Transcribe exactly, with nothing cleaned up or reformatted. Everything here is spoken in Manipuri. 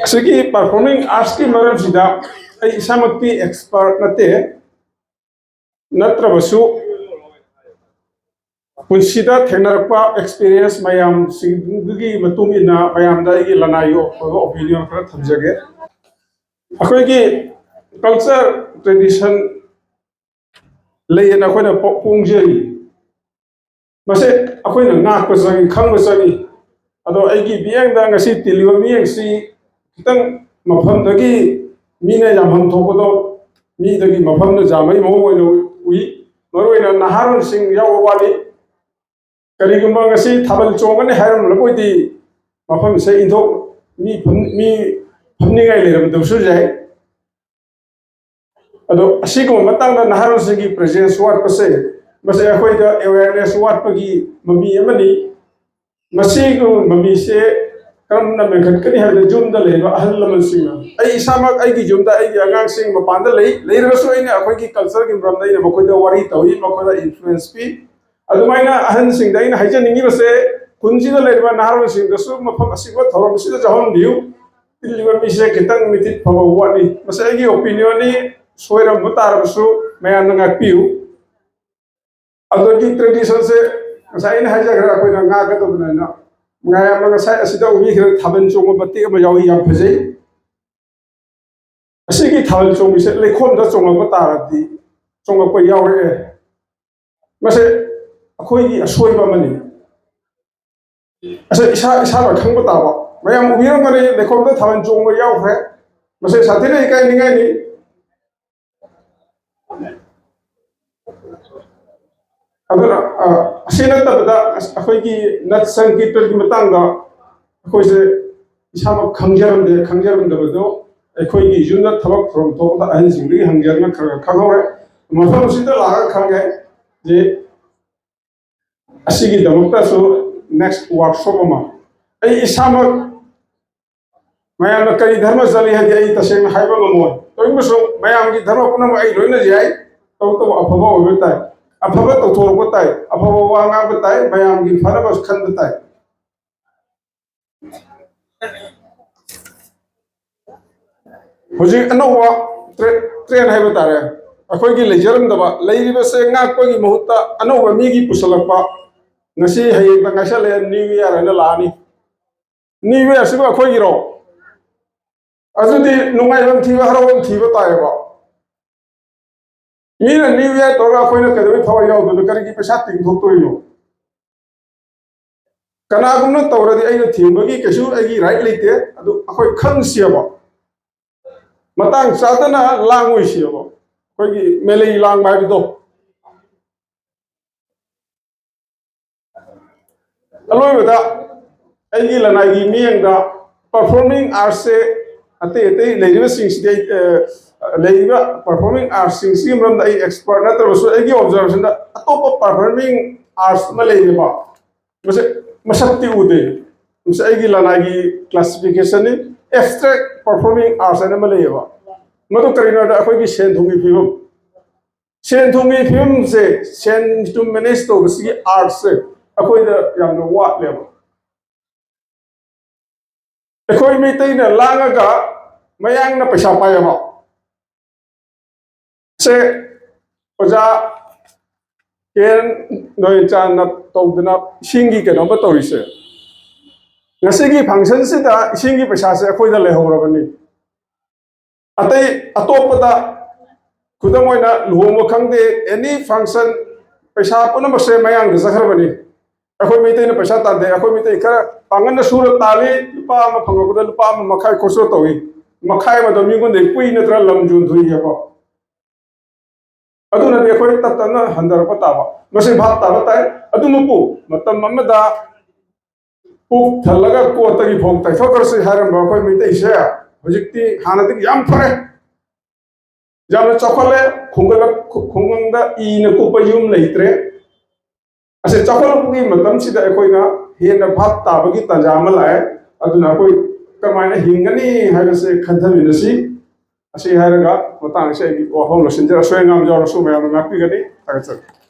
ꯑꯁꯤꯒꯤ ꯄꯔꯐꯣꯔꯃꯤꯡ ꯑꯥꯔꯠꯁꯀꯤ ꯃꯔꯝꯁꯤꯗ ꯑꯩ ꯏꯁꯥꯃꯛꯇꯤ ꯑꯦꯛꯁꯄꯔꯠ ꯅꯠꯇꯦ, ꯅꯠꯇ꯭ꯔꯕꯁꯨ ꯄꯨꯟꯁꯤꯗ ꯊꯦꯡꯅꯔꯛꯄ ꯑꯦꯛꯁꯄꯤꯔꯤꯌꯦꯟꯁ ꯃꯌꯥꯝꯁꯤꯡꯗꯨꯒꯤ ꯃꯇꯨꯡ ꯏꯟꯅ ꯃꯌꯥꯝꯗ ꯑꯩꯒꯤ ꯂꯅꯥꯏꯒꯤ ꯑꯣꯏꯕ ꯑꯣꯄꯤꯅꯤꯌꯟ ꯈꯔ ꯊꯝꯖꯒꯦ꯫ ꯑꯩꯈꯣꯏꯒꯤ ꯀꯜꯆꯔ ꯇ꯭ꯔꯦꯗꯤꯁꯟ ꯂꯩꯌꯦꯅ ꯑꯩꯈꯣꯏꯅ ꯄꯣ-, ꯄꯣꯡꯖꯔꯤ꯫ ꯃꯁꯦ ꯑꯩꯈꯣꯏꯅ ꯉꯥꯛꯄ ꯆꯪꯏ, ꯈꯪꯕ ꯆꯪꯏ꯫ ꯑꯗꯣ ꯑꯩꯒꯤ ꯃꯤꯠꯌꯦꯡꯗ ꯉꯁꯤ ꯇꯤꯜꯂꯤꯕ ꯃꯤꯠꯌꯦꯡꯁꯤ ꯈꯤꯇꯪ ꯃꯐꯝꯗꯒꯤ ꯃꯤꯅ ꯌꯥꯝꯐꯝ ꯊꯣꯛꯄꯗꯣ ꯃꯤꯗꯒꯤ ꯃꯐꯝꯗ ꯌꯥꯝꯕꯒꯤ ꯃꯑꯣꯡ ꯑꯣꯏꯅ ꯎꯏ꯫ ꯃꯔꯨꯑꯣꯏꯅ ꯅꯍꯥꯔꯣꯜꯁꯤꯡ ꯌꯥꯎꯕ ꯋꯥꯠꯂꯤ꯫ ꯀꯔꯤꯒꯨꯝꯕ ꯉꯁꯤ ꯊꯥꯕꯜ ꯆꯣꯡꯒꯅꯤ ꯍꯥꯏꯔꯝꯂꯕ ꯑꯣꯏꯗꯤ ꯃꯐꯝꯁꯦ ꯏꯟꯊꯣꯛ-, ꯃꯤ ꯐꯝ-, ꯃꯤ ꯐꯝꯅꯤꯡꯉꯥꯏ ꯂꯩꯔꯝꯗꯕꯁꯨ ꯌꯥꯏ꯫ ꯑꯗꯣ ꯑꯁꯤꯒꯨꯝꯕ ꯃꯇꯥꯡꯗ ꯅꯍꯥꯔꯣꯜꯁꯤꯡꯒꯤ ꯄ꯭ꯔꯦꯖꯦꯟꯁ ꯋꯥꯠꯄꯁꯦ, ꯃꯁꯤ ꯑꯩꯈꯣꯏꯗ ꯑꯦꯋꯦꯌꯔꯅꯦꯁ ꯋꯥꯠꯄꯒꯤ ꯃꯃꯤ ꯑꯃꯅꯤ꯫ ꯃꯁꯤꯒꯨꯝꯕ ꯃꯃꯤꯁꯦ ꯀꯔꯝꯅ ꯃꯦꯟꯈꯠꯀꯅꯤ ꯍꯥꯏꯕꯗ, ꯌꯨꯝꯗ ꯂꯩꯔꯤꯕ ꯑꯍꯜ ꯂꯃꯟꯁꯤꯡꯅ, ꯑꯩ ꯏꯁꯥꯃꯛ ꯑꯩꯒꯤ ꯌꯨꯝꯗ ꯑꯩꯒꯤ ꯑꯉꯥꯡꯁꯤꯡ ꯃꯄꯥꯟꯗ ꯂꯩ, ꯂꯩꯔꯒꯁꯨ ꯑꯩꯅ ꯑꯩꯈꯣꯏꯒꯤ ꯀꯜꯆꯔꯒꯤ ꯃꯔꯝꯗ ꯑꯩꯅ ꯃꯈꯣꯏꯗ ꯋꯥꯔꯤ ꯇꯧꯏ, ꯃꯈꯣꯏꯗ ꯏꯟꯐ꯭ꯂꯨꯌꯦꯟꯁ ꯄꯤ꯫ ꯑꯗꯨꯃꯥꯏꯅ ꯑꯍꯟꯁꯤꯡꯗ ꯑꯩꯅ ꯍꯥꯏꯖꯅꯤꯡꯉꯤꯕꯁꯦ, ꯈꯨꯟꯁꯤꯗ ꯂꯩꯔꯤꯕ ꯅꯍꯥꯔꯣꯜꯁꯤꯡꯗꯁꯨ ꯃꯐꯝ ꯑꯁꯤꯒꯨꯝꯕ ꯊꯧꯔꯝ ꯑꯁꯤꯗ ꯌꯥꯎꯍꯟꯕꯤꯌꯨ꯫ ꯇꯤꯜꯂꯤꯕ ꯃꯤꯁꯦ ꯈꯤꯇꯪ ꯃꯤꯊꯤꯠ ꯐꯕ ꯋꯥꯠꯂꯤ꯫ ꯃꯁꯤ ꯑꯩꯒꯤ ꯑꯣꯄꯤꯅꯤꯌꯟꯅꯤ, ꯁꯣꯏꯔꯝꯕ ꯇꯥꯔꯕꯁꯨ ꯃꯌꯥꯝꯅ ꯉꯥꯛꯄꯤꯌꯨ꯫ ꯑꯗꯨꯒꯤ ꯇ꯭ꯔꯦꯗꯤꯁꯟꯁꯦ ꯉꯁꯥꯏ ꯑꯩꯅ ꯍꯥꯏꯖꯈ꯭ꯔꯦ, ꯑꯩꯈꯣꯏꯅ ꯉꯥꯛꯀꯗꯕꯅꯤꯅ꯫ ꯃꯌꯥꯝꯅ ꯉꯁꯥꯏ ꯑꯁꯤꯗ ꯎꯕꯤꯈ꯭ꯔꯦ, ꯊꯥꯕꯜ ꯆꯣꯡꯕ ꯃꯇꯦꯛ ꯑꯃ ꯌꯥꯎꯏ, ꯌꯥꯝ ꯐꯖꯩ꯫ ꯑꯁꯤꯒꯤ ꯊꯥꯕꯜ ꯆꯣꯡꯕꯤꯁꯦ ꯂꯩꯈꯣꯝꯗ ꯆꯣꯡꯉꯛꯄ ꯇꯥꯔꯗꯤ, ꯆꯣꯡꯉꯛꯄ ꯌꯥꯎꯔꯛꯑꯦ꯫ ꯃꯁꯦ ꯑꯩꯈꯣꯏꯒꯤ ꯑꯁꯣꯏꯕ ꯑꯃꯅꯤ꯫ ꯑꯁꯤ ꯏꯁꯥ ꯏꯁꯥꯅ ꯈꯪꯕ ꯇꯥꯕ꯫ ꯃꯌꯥꯝ ꯎꯕꯤꯔꯝꯒꯅꯤ, ꯂꯩꯈꯣꯝꯗ ꯊꯥꯕꯜ ꯆꯣꯡꯕ ꯌꯥꯎꯈ꯭ꯔꯦ꯫ ꯃꯁꯤ ꯁꯥꯊꯤꯅ ꯏꯀꯥꯏꯅꯤꯡꯉꯥꯏꯅꯤ꯫ ꯑꯗꯨꯅ, ꯑ, ꯑꯁꯤ ꯅꯠꯇꯕꯗ ꯑꯁ, ꯑꯩꯈꯣꯏꯒꯤ ꯅꯠ ꯁꯪꯀꯤꯔꯇꯟꯒꯤ ꯃꯇꯥꯡꯗ ꯑꯩꯈꯣꯏꯁꯦ ꯏꯁꯥꯃꯛ ꯈꯪꯖꯔꯝꯗꯦ꯫ ꯈꯪꯖꯔꯝꯗꯕꯗꯣ ꯑꯩꯈꯣꯏꯒꯤ ꯌꯨꯝꯗ ꯊꯕꯛ ꯊꯧꯔꯝ ꯊꯣꯛꯄꯗ ꯑꯍꯟꯁꯤꯡꯗꯒꯤ ꯍꯪꯖꯗꯨꯅ ꯈꯔ ꯈꯔ ꯈꯪꯍꯧꯔꯦ꯫ ꯃꯐꯝꯁꯤꯗ ꯂꯥꯛꯑꯒ ꯈꯪꯉꯦ꯫ ꯖꯤ, ꯑꯁꯤꯒꯤꯗꯃꯛꯇꯁꯨ ꯅꯦꯛꯁ ꯋꯥꯔꯛꯁꯣꯞ ꯑꯃ ꯑꯩ ꯏꯁꯥꯃꯛ ꯃꯌꯥꯝꯅ ꯀꯔꯤ ꯙꯔꯃ ꯆꯠꯂꯤ ꯍꯥꯏꯗꯤ ꯑꯩ ꯇꯁꯦꯡꯅ ꯍꯥꯏꯕ ꯉꯝꯃꯣꯏ꯫ ꯇꯧꯏꯒꯨꯝꯕꯁꯨ ꯃꯌꯥꯝꯒꯤ ꯙꯔꯃ ꯄꯨꯝꯅꯃꯛ ꯑꯩ ꯂꯣꯏꯅ ꯌꯥꯏ꯫ ꯇꯧ ꯇꯧ ꯑꯐꯕ ꯑꯣꯏꯕ ꯇꯥꯏ, ꯑꯐꯕ ꯇꯧꯊꯣꯔꯛꯄ ꯇꯥꯏ, ꯑꯐꯕ ꯋꯥ ꯉꯥꯡꯕ ꯇꯥꯏ, ꯃꯌꯥꯝꯒꯤ ꯐꯅꯕ ꯈꯟꯕ ꯇꯥꯏ꯫ ꯍꯧꯖꯤꯛ ꯑꯅꯧꯕ ꯇ꯭ꯔꯦꯟ ꯍꯥꯏꯕ ꯇꯥꯔꯦ, ꯑꯩꯈꯣꯏꯒꯤ ꯂꯩꯖꯔꯝꯗꯕ, ꯂꯩꯔꯤꯕꯁꯦ ꯉꯥꯛꯄꯒꯤ ꯃꯍꯨꯠꯇ ꯑꯅꯧꯕ ꯃꯤꯒꯤ ꯄꯨꯁꯜꯂꯛꯄ꯫ ꯉꯁꯤ ꯍꯌꯦꯡꯗ ꯉꯥꯏꯁꯜꯂꯛꯑꯦ, ꯅ꯭ꯌꯨ ꯏꯌꯥꯔ ꯍꯥꯏꯅ ꯂꯥꯛꯑꯅꯤ꯫ ꯅ꯭ꯌꯨ ꯏꯌꯥꯔꯁꯤꯕꯨ ꯑꯩꯈꯣꯏꯒꯤꯔꯣ? ꯑꯗꯨꯗꯤ ꯅꯨꯡꯉꯥꯏꯐꯝ ꯊꯤꯕ, ꯍꯔꯥꯎꯐꯝ ꯊꯤꯕ ꯇꯥꯏꯌꯦꯕ꯫ ꯃꯤꯅ ꯅ꯭ꯌꯨ ꯏꯌꯥꯔ ꯇꯧꯔꯒ ꯑꯩꯈꯣꯏꯅ ꯀꯩꯗꯧꯕꯩ ꯊꯋꯥꯏ ꯌꯥꯎꯗꯣꯏꯅꯣ? ꯀꯔꯤꯒꯤ ꯄꯩꯁꯥ ꯇꯤꯡꯊꯣꯛꯇꯣꯏꯅꯣ? ꯀꯅꯥꯒꯨꯝꯕꯅ ꯇꯧꯔꯗꯤ ꯑꯩꯅ ꯊꯤꯡꯕꯒꯤ ꯀꯩꯁꯨ ꯑꯩꯒꯤ ꯔꯥꯏꯠ ꯂꯩꯇꯦ꯫ ꯑꯗꯨ ꯑꯩꯈꯣꯏ ꯈꯪꯁꯦꯕ꯫ ꯃꯇꯥꯡ ꯆꯥꯗꯅ ꯂꯥꯡꯉꯣꯏꯁꯦꯕ꯫ ꯑꯩꯈꯣꯏꯒꯤ ꯃꯦꯂꯩ ꯂꯥꯡꯕ ꯍꯥꯏꯕꯗꯣ꯫ ꯑꯂꯣꯏꯕꯗ ꯑꯩꯒꯤ ꯂꯅꯥꯏꯒꯤ ꯃꯤꯠꯌꯦꯡꯗ ꯄꯔꯐꯣꯔꯃꯤꯡ ꯑꯥꯔꯠꯁꯁꯦ ꯑꯇꯩ ꯑꯇꯩ ꯂꯩꯔꯤꯕꯁꯤꯡꯁꯤꯗꯤ ꯑꯩ, ꯑ, ꯂꯩꯔꯤꯕ ꯄꯔꯐꯣꯔꯃꯤꯡ ꯑꯥꯔꯠꯁꯁꯤꯡꯁꯤꯒꯤ ꯃꯔꯝꯗ ꯑꯩ ꯑꯦꯛꯁꯄꯔꯠ ꯅꯠꯇ꯭ꯔꯕꯁꯨ ꯑꯩꯒꯤ ꯑꯣꯕꯖꯥꯔꯕꯦꯁꯟꯗ ꯑꯇꯣꯞꯄ ꯄꯔꯐꯣꯔꯃꯤꯡ ꯑꯥꯔꯠꯁ ꯑꯃ ꯂꯩꯔꯦꯕ꯫ ꯃꯁꯤ ꯃꯁꯛꯇꯤ ꯎꯗꯦ꯫ ꯃꯁꯤ ꯑꯩꯒꯤ ꯂꯅꯥꯏꯒꯤ ꯀ꯭ꯂꯥꯁꯤꯐꯤꯀꯦꯁꯟꯅꯤ꯫ ꯑꯦꯕꯁꯇ꯭ꯔꯦꯛ ꯄꯔꯐꯣꯔꯃꯤꯡ ꯑꯥꯔꯠꯁ ꯍꯥꯏꯅ ꯑꯃ ꯂꯩꯌꯦꯕ꯫ ꯃꯗꯨ ꯀꯔꯤꯅꯣ ꯍꯥꯏꯕꯗ ꯑꯩꯈꯣꯏꯒꯤ ꯁꯦꯟ ꯊꯨꯝꯒꯤ ꯐꯤꯕꯝ, ꯁꯦꯟ ꯊꯨꯝꯒꯤ ꯐꯤꯕꯝꯁꯦ, ꯁꯦꯟ ꯊꯨꯝ ꯃꯦꯅꯦꯖ ꯇꯧꯕꯁꯤꯒꯤ ꯑꯥꯔꯠꯁꯦ ꯑꯩꯈꯣꯏꯗ ꯌꯥꯝꯅ ꯋꯥꯠꯂꯦꯕ꯫ ꯑꯩꯈꯣꯏ ꯃꯩꯇꯩꯅ ꯂꯥꯡꯉꯒ ꯃꯌꯥꯡꯅ ꯄꯩꯁꯥ ꯄꯥꯏꯌꯦꯕ꯫ ꯁꯦ ꯑꯣꯖꯥ ꯀꯦ ꯑꯦꯟ ꯅꯣꯏꯆꯥꯟꯅ ꯇꯧꯗꯅ ꯏꯁꯤꯡꯒꯤ ꯀꯩꯅꯣꯝꯃ ꯇꯧꯔꯤꯁꯦ, ꯉꯁꯤꯒꯤ ꯐꯪꯁꯟꯁꯤꯗ ꯏꯁꯤꯡꯒꯤ ꯄꯩꯁꯥꯁꯦ ꯑꯩꯈꯣꯏꯗ ꯂꯩꯍꯧꯔꯕꯅꯤ꯫ ꯑꯇꯩ ꯑꯇꯣꯞꯄꯗ, ꯈꯨꯗꯝ ꯑꯣꯏꯅ ꯂꯨꯍꯣꯡꯕ ꯈꯪꯗꯦ, ꯑꯦꯅꯤ ꯐꯪꯁꯟ, ꯄꯩꯁꯥ ꯄꯨꯝꯅꯃꯛꯁꯦ ꯃꯌꯥꯡꯗ ꯆꯠꯈ꯭ꯔꯕꯅꯤ꯫ ꯑꯩꯈꯣꯏ ꯃꯩꯇꯩꯅ ꯄꯩꯁꯥ ꯇꯥꯟꯗꯦ꯫ ꯑꯩꯈꯣꯏ ꯃꯩꯇꯩ ꯈꯔ ꯄꯥꯡꯒꯜꯅ ꯁꯨꯔ ꯇꯥꯜꯂꯤ, ꯂꯨꯄꯥ ꯑꯃ ꯐꯪꯉꯛꯄꯗ ꯂꯨꯄꯥ ꯑꯃ ꯃꯈꯥꯏ ꯈꯣꯠꯆꯣ ꯇꯧꯏ꯫ ꯃꯈꯥꯏ ꯑꯃꯗꯣ ꯃꯤꯉꯣꯟꯗꯒꯤ ꯄꯨꯏ ꯅꯠꯇ꯭ꯔ ꯂꯝ ꯌꯣꯟꯊꯣꯛꯏꯑꯕ꯫ ꯑꯗꯨꯅꯗꯤ ꯑꯩꯈꯣꯏ ꯇꯞ ꯇꯞꯅ ꯍꯟꯊꯔꯛꯄ ꯇꯥꯕ, ꯃꯁꯤ ꯚꯥꯞ ꯇꯥꯕ ꯇꯥꯏ꯫ ꯑꯗꯨꯃꯛꯄꯨ ꯃꯇꯝ ꯑꯃꯗ ꯄꯨꯛ ꯊꯜꯂꯒ ꯀꯣꯠꯇꯒꯤ ꯐꯧ ꯇꯩꯊꯣꯛꯈ꯭ꯔꯁꯤ ꯍꯥꯏꯔꯝꯕ ꯑꯩꯈꯣꯏ ꯃꯩꯇꯩꯁꯦ ꯍꯧꯖꯤꯛꯇꯤ ꯍꯥꯟꯅꯗꯒꯤ ꯌꯥꯝ ꯐꯔꯦ, ꯌꯥꯝꯅ ꯆꯥꯎꯈꯠꯂꯦ꯫ ꯈꯨꯡꯒꯪꯗ ꯏꯅ ꯀꯨꯞꯄ ꯌꯨꯝ ꯂꯩꯇ꯭ꯔꯦ꯫ ꯑꯁꯤ ꯆꯥꯎꯈꯠꯂꯛꯄꯒꯤ ꯃꯇꯝꯁꯤꯗ ꯑꯩꯈꯣꯏꯅ ꯍꯦꯟꯅ ꯚꯥꯞ ꯇꯥꯕꯒꯤ ꯇꯥꯟꯖꯥ ꯑꯃ ꯂꯥꯛꯑꯦ꯫ ꯑꯗꯨꯅ ꯑꯩꯈꯣꯏ ꯀꯃꯥꯏꯅ ꯍꯤꯡꯒꯅꯤ ꯍꯥꯏꯕꯁꯦ ꯈꯟꯊꯃꯤꯟꯅꯁꯤ꯫ ꯑꯁꯤ ꯍꯥꯏꯔꯒ ꯃꯇꯥꯡꯁꯦ ꯑꯩꯒꯤ ꯋꯥꯐꯝ ꯂꯣꯏꯁꯤꯟꯖꯔꯦ꯫ ꯑꯁꯣꯏ ꯑꯉꯥꯝ ꯌꯥꯎꯔꯁꯨ ꯃꯌꯥꯝꯅ ꯉꯥꯛꯄꯤꯒꯅꯤ꯫ ꯊꯥꯒꯠꯆꯔꯤ꯫